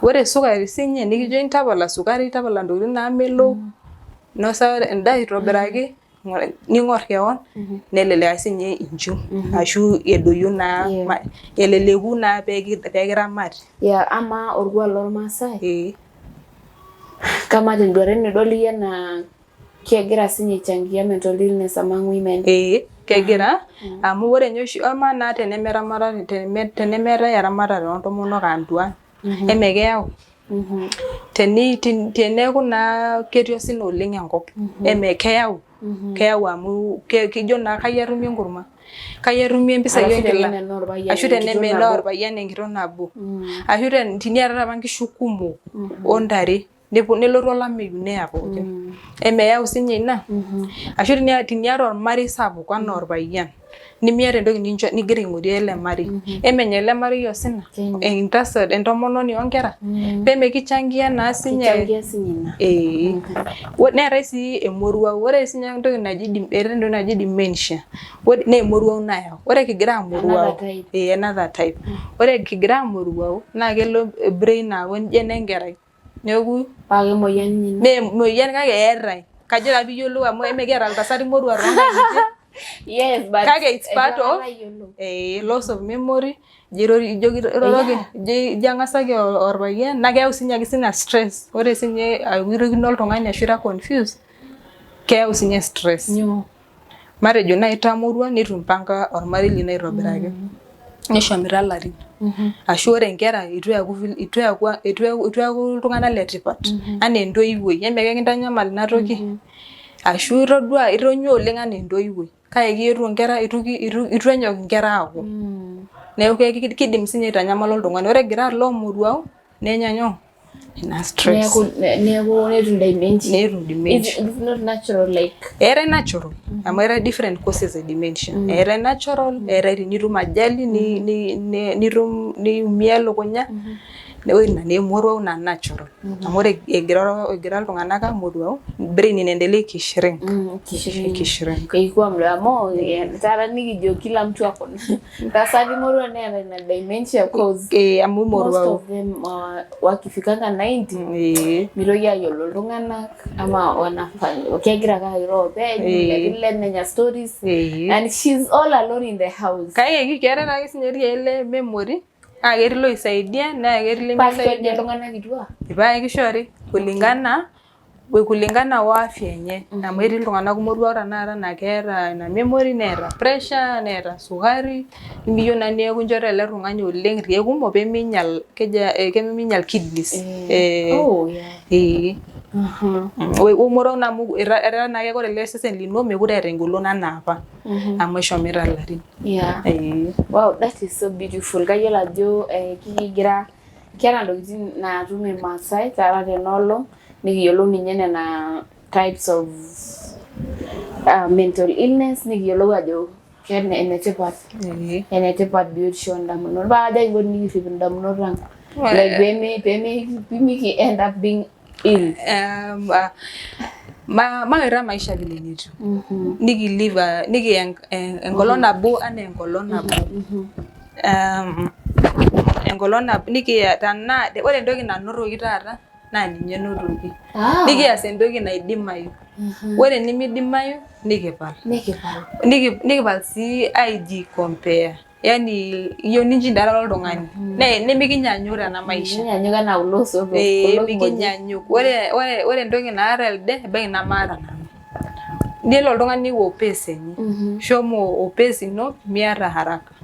Ore sukari siininye nikijokini tapala sukari tapala ntokitin naamelok nosa endaa aitobiraki ning'or kewon nelelek ake siininye inchiu ashu edoyio naa eleleku naa peekiramati. Amaa orkuak lormaasai kamaa tenduata ino idol iyie enaa kegira sinye aichangia mental illness among women? Ee kegira amu ore ninye oshi amaa naa tenemeetae eramatare oontomonok aa ntuan eme keyau? Teneeku naa ketii osina oleng enkop eme keyau? Keyau amu kijo naa kai atumie enkurma, kai atumie impisai enkila, ashu tenemenaa orpayian enkitok nabo, ashu teniatata apa nkishu kumok ontare nelotu olameyu neya pookin. Emeyau sinye ina? Ashu teniata ormarei sapuk anaa orpayian nimiata entoki nincho nigira aing'orie ele marei. Emenya ele marei osina? Entasat entomononi onkera? Pemekichangia naa sinye. Kichangia sinye ina. Ee. Neetae sii emoruao. Ore sinye entoki naji eetae entoki naji dementia naa emoruao nayau. Ore kigira amoruao ee another type. Ore kigira amoruao naa kelo brain aaku ijo enenkerai. Neeku Paa kemoyian ninye ina. Mee moyian kake eetae. Kajo taa piiyiolou amu emikiata iltasati moruak toonkang'itie. Yes, but Kake it's part of ayiolou. Loss of memory ijo iroroki ijo eng'asaki orpayian naa keyau sinye ake ina stress. Ore sinye irorokino oltung'ani ashu ira confused keyau sinye stress. Matejo nai itamorua nitu impanga ormarei lino aitobiraki neshomoita ilarin ashu ore inkera itu eeku itu eeku iltung'anak le tipat anaa entoiwuoi eme kekintanyamal ina toki ashu itodua itonyua oleng anaa entoiwuoi kake keetuo inkera itu itu enyok inkera aaku neeku kidim sinye aitanyamala oltung'ani ore egira alo amoruau nenya nyoo ina stress neeku netum dementia netum dementia it's not natural like eetae natural amu eetae different causes e dementia eetae natural eetae tenitum ajali nitum niumia elukunya. Ore ina naa emoruao naa natural. Amu ore egira iltung'anak amoruau, brain inaendelea ikishrink. Ikishrink. Keikuwa mdo amu taata nikijo kila mtu ako tasati morua neeta ina dementia, cause Amu most moruau. of them wakifikanga 90 mitoki ayiolo iltung'anak ama wanafanya kegira ake airo openy, vile nenya stories and she's all alone in the house. Kake keetae naake sinye irkeek le memory, naa ketii loisaidia naa ketii Paa lemeisaidia. kishoji iltung'anak kituak. Ipaa kishori kulingana wa afya enye. Amu etii iltung'anak moruak tenakata naa keeta ina memory, neeta pressure, neeta sukari, nimiyieu naa neeku inchorita ele tung'ani oleng irkeek kumok pemeinyial keja pemeinyial kidneys. Oh yeah. Omoruau naa amu etaa naake ore ele sesen lino mekure eeta engolon anaa apa amu eshomoita ilarin. Wow, that is so beautiful. Kayiolo ajo kikigira keeta ntokitin naatum Irmaasai taata tena olong, nikiyiolou ninye nena types of mental illness, nikiyiolou ajo enetipat enetipat biotisho oondamunot. Paa kaja kinko tenikirrip indamunot ang, like peme pemiki end up being ill? Mawaita maisha vile netiu. Nikilive niki enkolong nabo anaa enkolong nabo. Enkolong nabo niki tenaa ore entoki nanotoki taata naa ninye enotoki. Nikias entoki naidimayu. Ore enimidimayu nikipal. Nikipal. Nikipal sii aiji compare. Yaani iyieu ninchindana oltung'ani. Nemikinyanyuk tena maisha. Mikinyanyuk anaa kulo osotok. Kulo kimojik. Mikinyanyuk. Ore entoki naata elde ebaiki nemaata nanu. Nelo oltung'ani o pace enye. Shomo o pace ino, miata haraka.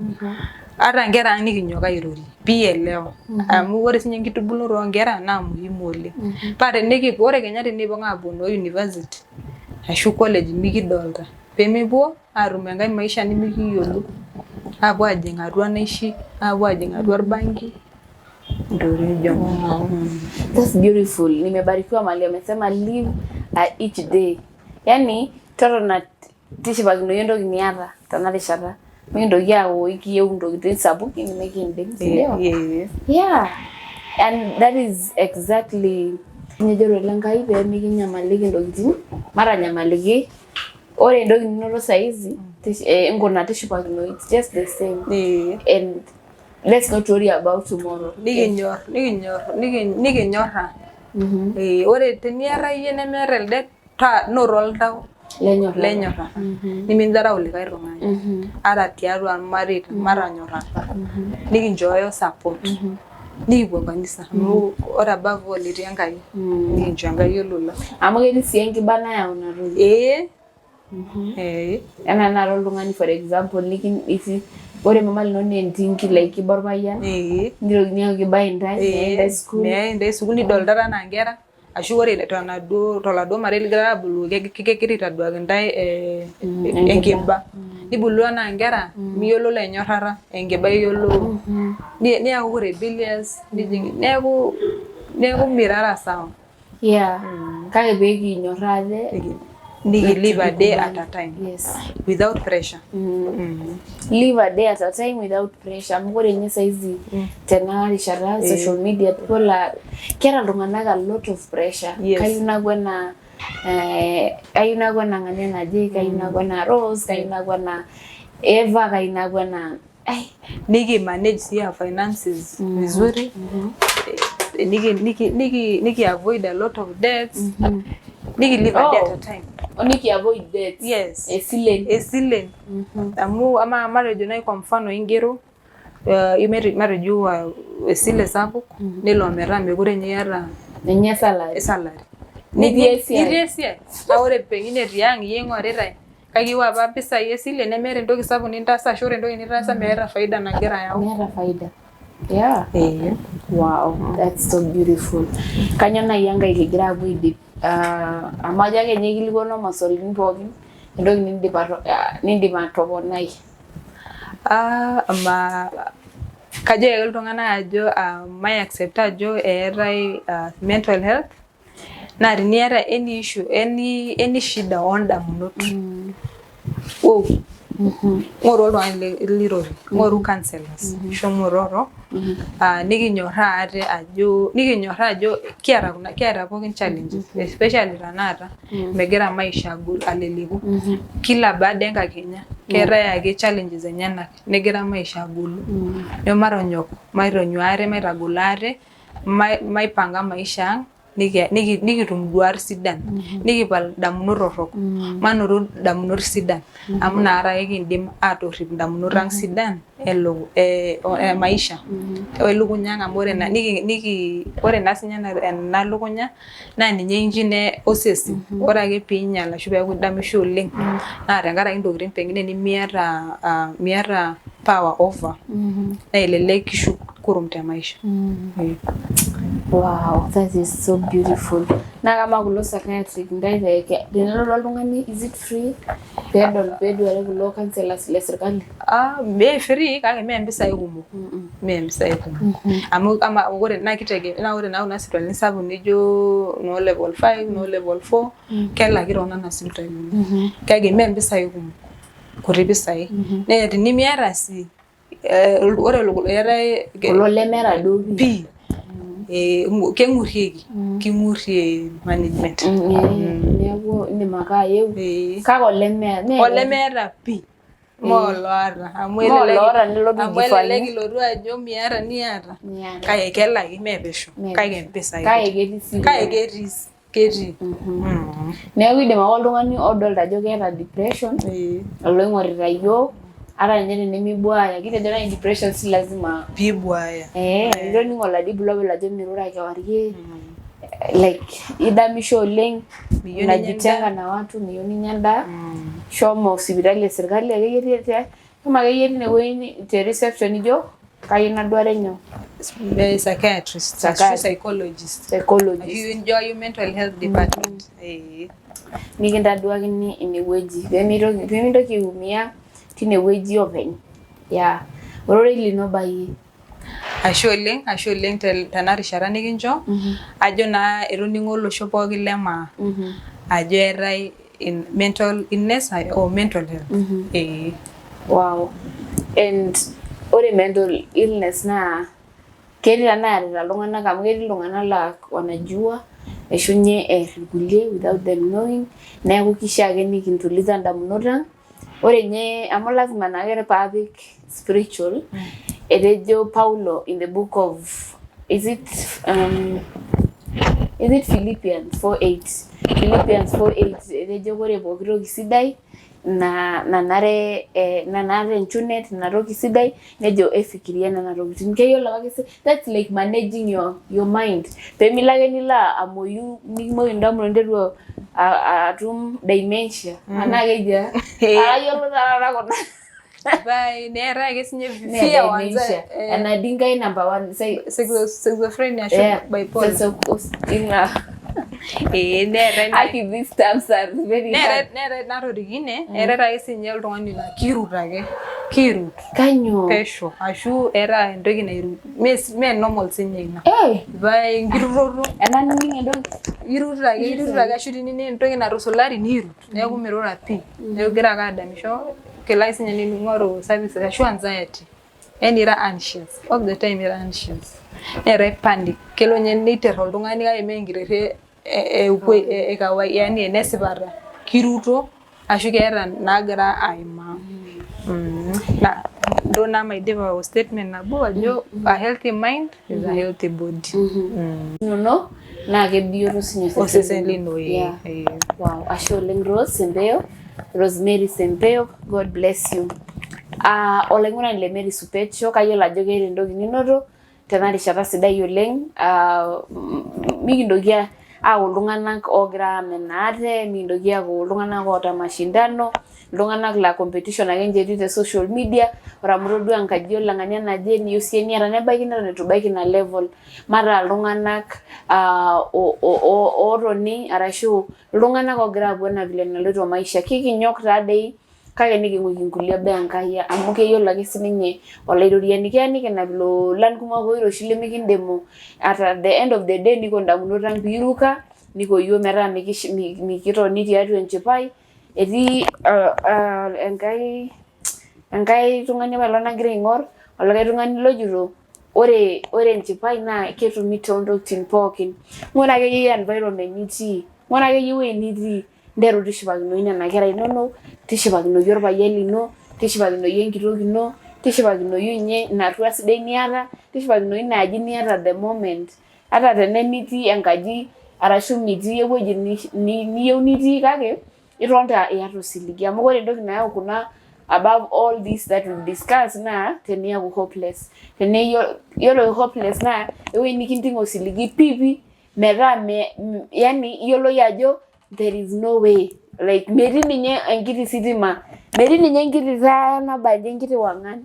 Ata nkera ang nikinyok airorie pielewa. Amu ore sinye enkitubulunoto oonkera naa muhimu oleng. Paa ore kenya teneipang aapuo noo university ashu college mikidolta, pemepuo aatum enkae maisha nimikiyiolo, aapuo ajing atua naishi, aapuo ajing atua orbanki, ntokitin nijo nena. That's beautiful. Nimebarikiwa mahali amesema live each day. Yani totona tishipakinoyu entoki niata tena rishata. Mikintoki aaku ikiyieu intokitin sapukin nemikindim, si ndio? Yeah. Yeah. And that is exactly nejoro Enkai pee mikinyamaliki intokitin, matanyamaliki. Ore entoki ninoto saizi, inkuna tishipakinoyu. It's just the same. And let's not worry about tomorrow. Nikinyor nikinyor nikinyorra. Ore teniata iyie nemeeta elde, noto oltau Lenyorrata. Lenyorrata. Nimindarau likae tung'ani. Ata tiatua irmareita matanyorrata. Nikinchooyo support. Nikipuo kanisa amu ore above all etii Enkai. Nikincho Enkai olola. Amu ketii sii enkiba nayau ina toki. Enaa tenakata oltung'ani, for example, ore mama lino naa entinki, like kiba orpayian, nitokini aaku kiba intae, meyai intae sukuul. Meyai intae sukuul, nidoltata anaa nkera ashu ore tenaduo toladuo marei ligira abulu kegira aitaduaki intae enkiba. Nibulu anaa nkera miyiololo enyorrata, enkiba iyiolou. Niakuku rebellious, neeku mirara sawa. Yeah. Kake pee kinyorraa ate. Nikilive a day at a time. Without pressure. Live a day at a time without pressure. Amu ore ninye saizi tena rishata social media, people are keeta iltung'anak a lot of pressure. Kayieu naku enaa kayieu naku enaa ng'ania naje, kayieu naku enaa Rose, kayieu naku enaa Eva, kayieu naku enaa ai. Niki manage sii our finances vizuri. Niki avoid a lot of debts. Niki live a day at a time. Niki avoid debts. Yes. Esilen. Esilen. Amu ama matejo nai kwa mfano ingero matejo esile sapuk, nelo ometaa mekure ninye iyata Ninye salary. Salary. Nitii esiai. Nitii esiai. Naa ore pengine tiang iyie ing'oritae, kake iwa apa mpisai esile nemeeta entoki sapuk nintaasa, ashu ore entoki nitaasa meeta faida nagira ayau. Meeta faida. Yeah. Wow, that's so beautiful. Kanyo nai Enkai kigira aapuo aidip, amu ajo ake ninye aikilikuana maswalini pookin, entoki nindim atoponai. Ah, ma kajoki ake iltung'anak ajo mai accept ajo eetae mental health, naa teniata any issue, any shida oondamunot, Ng'oru oltung'ani lirorie, ng'oru counselors, shomo roro. Nikinyorraa ate ajo, nikinyorraa ajo kiata kuna, kiata pookin challenges, especially tanakata megira maisha agol aleleku. Kila baada enkakenya keetae ake challenges enyenak negira maisha agolu. Neeku matonyok, maitonyua ate, maitagolo ate, maipanga maisha ang nikitum duat sidan, nikipal indamunot torrok, manoto indamunot sidan amu inakata ake kindim atorrip indamunot ang sidan e maisha welukunya ang amu ore ore naa sinye ena lukunya naa ninye engine osesen. Ore ake piinyal ashu peeku idamisho oleng naa tenkaraki intokitin pengine nimiata miata power over naa elelek kishuk kurum te maisha. Wow, that is so beautiful. Naa kama kulo psychiatric ntae tenelotu oltung'ani, is it free peedol peeduare kulo counselors le sirkali? Mee free kake mee mpisai kumok. Mee mpisai kumok. Amu ama ore naa kitegemea, naa ore naa kuna sipitalini sapuk nijo noo level 5 noo level 4 kelaki too nena sipitalini. Kake mee mpisai kumok, kuti pisai. Naa tenimiata sii, ore eetae kulo lemeeta duo pii, keng'urieki, king'urie management. Neeku indim ake ayeu kake olemeeta. Olemeeta pii. Mee oloota amu elelek ilotu ajo miata niata. Kake kelaki mee pesho kake mpisai. Kake ketii. Neeku idim ake oltung'ani odolta ajo keeta depression oloing'orita yiok, ata ninye tenemibuaya, kitejo naaji depression si lazima piibuaya. Itoning'o oladi bulabul ajo mirura kewarie, like idamisho oleng, unajitenga na watu, miyieu ninya endaa, shomo sipitali e sirkali akeyie, shomo akeyie tinewueji te reception nijo kayieu naduare nyoo? Psychiatrist, psychologist. Psychologist. Ashu ijo mental health department. Nikintaduakini inewueji peemintoki aiumia tinewueji openy. Yeah. Ororei lino bayie. Ashe oleng, ashe oleng tena rishata nikincho. Ajo naa etoning'o olosho pookin le maa ajo eetae mental illness o mental health. Wow. And ore mental illness naa ketii naarita iltung'anak amu ketii iltung'anak laa wanajua eshunye eer irkulie without them knowing. Neeku kishaa ake nikintuliza indamunot ang. Ore nye amu lazima naake paapik spiritual, etejo Paulo in the book of is it Philippians 4:8. Philippians 4:8 etejo ore pooki toki sidai nanare nanare enchunet ina toki sidai nejo efikiria nena tokitin. Keyiolo ake that's like managing your mind. Pemilo ake nilo amoyu nikimoyu indamunot ninteru atum dementia. Anaa keja ayiolo taata kuna. Bye, neetae ake sinye fear wanza. Enadingai number 1 schizophrenia ashu bipolar. Neetae aki these terms are very hard. Neetae natorikine, eetae ake sinye oltung'ani laa kirut ake. Kirut. Kanyoo? Pesho. Ashu eeta entoki nairut. Mee normal sinye ina. Bye, enkirutoto. Ena nining entoki. Irut ake ashu tinining entoki natusulari niirut. Neeku mirura pii. Neeku igira ake adamisho. Kelo ake sinye ning'oru services ashu anxiety. Yani ira anxious. All the time ira anxious. Neetae panic. Kelo ninye neiter oltung'ani kake mee enkiterrie yani enesipata. Kiruto ashu keeta naagira aimaa. Ndo naa maidipa statement nabo ajo a healthy mind is a healthy body. Inono naa kebioto sinye osesen lino. Wow, ashe oleng Rose Sempeo. Rosemary Sempeo, God bless you. Olaing'urani le Mary Supecho, kayiolo ajo keeta entoki ninoto tena rishata sidai oleng. Mikintoki aaku iltung'anak oogira amenaa ate, mikintoki aaku iltung'anak oota mashindano, iltung'anak la competition ake ninche etii te social media. Ore amu itodua enkaji olang'ania naje niyieu siiyie niata, nebaiki neton eitu ibaiki ina level. Mataa iltung'anak ootoni arashu iltung'anak oogira aapuo enaa vile naloito maisha. Kikinyok taadei kake niking'uiki nkulie baa Enkai amu keyiolo ake sininye olaitoriani. Keya nikinap ilolan kumok oiroshi lemikindimu. At the end of the day niko indamunot ang piiruka, niko yiok metaa mikitoni tiatua enchipai. Etii enkai Enkae tung'ani apailong nagira aing'or, olikae tung'ani lojito ore ore enchipai naa ketumi toontokitin pookin. Ng'ura akeyie environment nitii, ng'ura akeyie ewueji nitii, nteru tishipakinoyu nena kera inonok, tishipakinoyu orpayian lino, tishipakinoyu enkitok ino, tishipakinoyu ninye ina tua sidai niata, tishipakinoyu ina aji niata the moment. Ata tenemitii enkaji arashu mitii ewueji niyieu nitii kake itonta iyata osiligi amu ore entoki nayau kuna above all this that we discuss naa teniaku hopeless yiolo hopeless naa ewueji nikinting osiligi piipi metaa me, yani iyiolo iyie ajo there is no way like metii ninye enkiti sitima metii ninye enkiti taa nabaji enkiti wang'an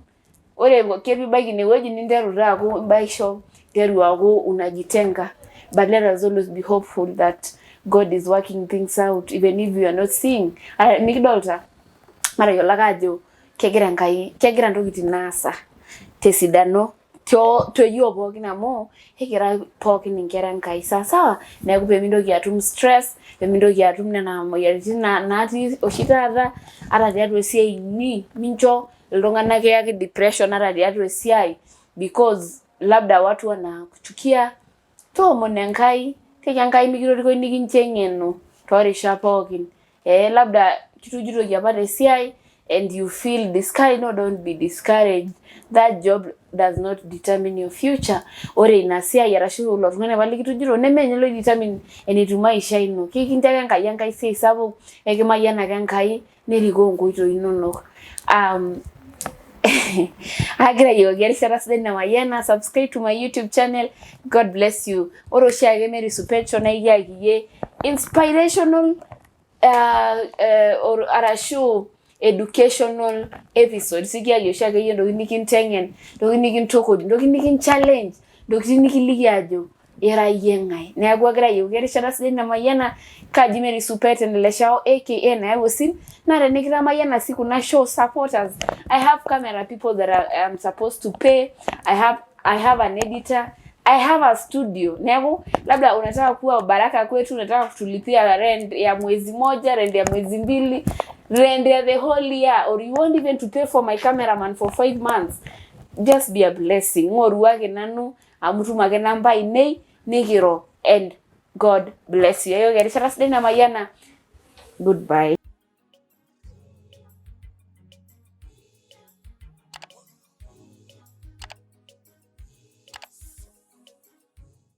Ore ake pibaiki inewueji ninteru taa aaku imbaisho, niteru aaku unajitenga. But let us always be hopeful that God is working things out even if we are not seeing. Ata mikidolta, matayiolo ake ajo kegira Enkai, kegira ntokitin aasa tesidano tooyiok pookin amu ekira pookin inkera Enkai sawasawa. Neeku peemintoki atum stress, peemintoki atum nena moyiaritin natii oshi taata ata tiatua esiai inyi mincho iltung'anak kiyaki depression ata tiatua esiai because labda watu wanakuchukia. Toomono Enkai, tiaki Enkai mikitorikoi nikincho eng'eno toorishat pookin. Eh, labda kitujutoki apa tesiai and you feel discouraged. No, don't be discouraged. That job does not determine your future. Ore ina siai arashu ilo tung'ani apa likitujuto neme ninye loi determine enetiu maisha ino. Kekincho ake Enkai enkae siai sapuk, ekimayian ake Enkai nerikoo nkoitoi inonok. Agira ayiewaki erishata sidai namayiana. Subscribe to my YouTube channel. God bless you. Ore oshiake Mary Supecho naa ekiaki iyie inspirational arashu educational episodes. Ekiaki oshiake iyie ntokitin nikinteng'en, ntokitin nikintukuj, ntokitin nikin challenge, ntokitin nikiliki ajo ira iyie ng'ae. Neeku agira ayiewaki erishata sidai namayiana. Kaji Mary Supet Eneleshao aka Nayau Osim. Naa tenikitamayiana sii kuna show supporters. I have camera people that I am supposed to pay. I have an editor. I have a studio. Neeku labda unataka kuwa baraka kwetu, unataka kutulipia rent ya mwezi moja, rent ya mwezi mbili, rent ya the whole year, or you want even to pay for my cameraman for 5 months. Just be a blessing. Ng'oruaki nanu amu itum ake namba ainei nikiro and God bless you. Ayoki erishata sidai namayiana. Goodbye.